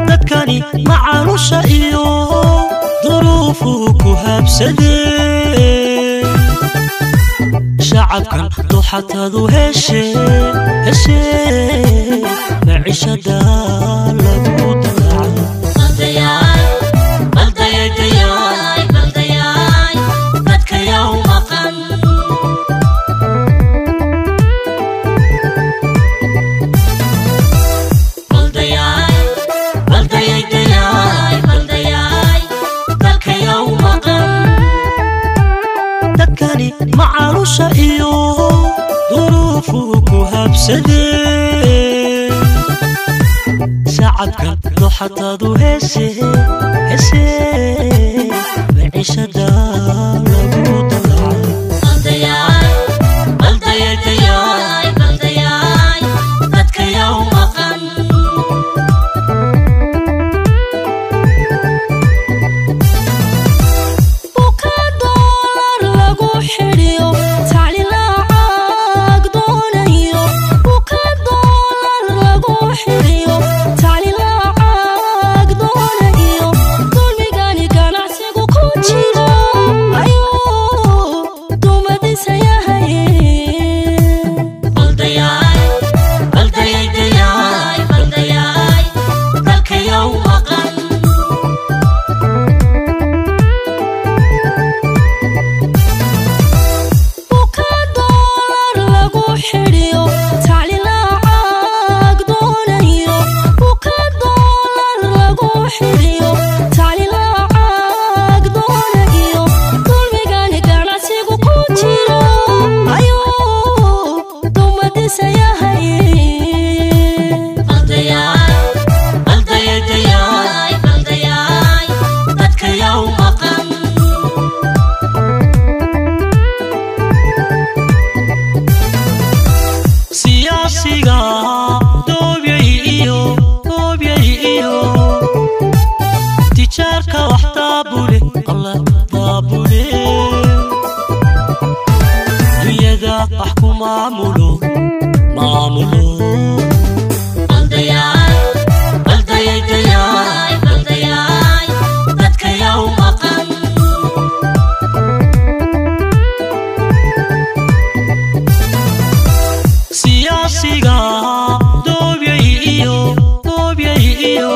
Dadkani macalusha iyo duruufuu ku habsadee, shacabkan duxatadu heshe heshe, maciishada lagu dalacay. Dadkani macalusha iyo duruufuu ku habsadee, shacabkan duxatadu heshe heshe, maciishada lagu dalacay. Buka doolar lagu xidhiyo, tacliin lacag doonayo. Buka doolar lagu xidhiyo, tacliin lacag doonayo, dulmigani ganacsigu ku jiro ayuu dumadiisa yahay. Buka doolar lagu xidhiyo, tacliin lacag doonayo. Buka doolar lagu xidhiyo, tacliin lacag doonayo, dulmigani ganacsigu ku jiro ayuu dumadiisa yahay. Siyaasiga doobyay iyo doobyay iyo tijaarka wax daabule, alla daabule, dunyada wax ku maamulo maamulo. Siyaasiga doobyay iyo doobyay iyo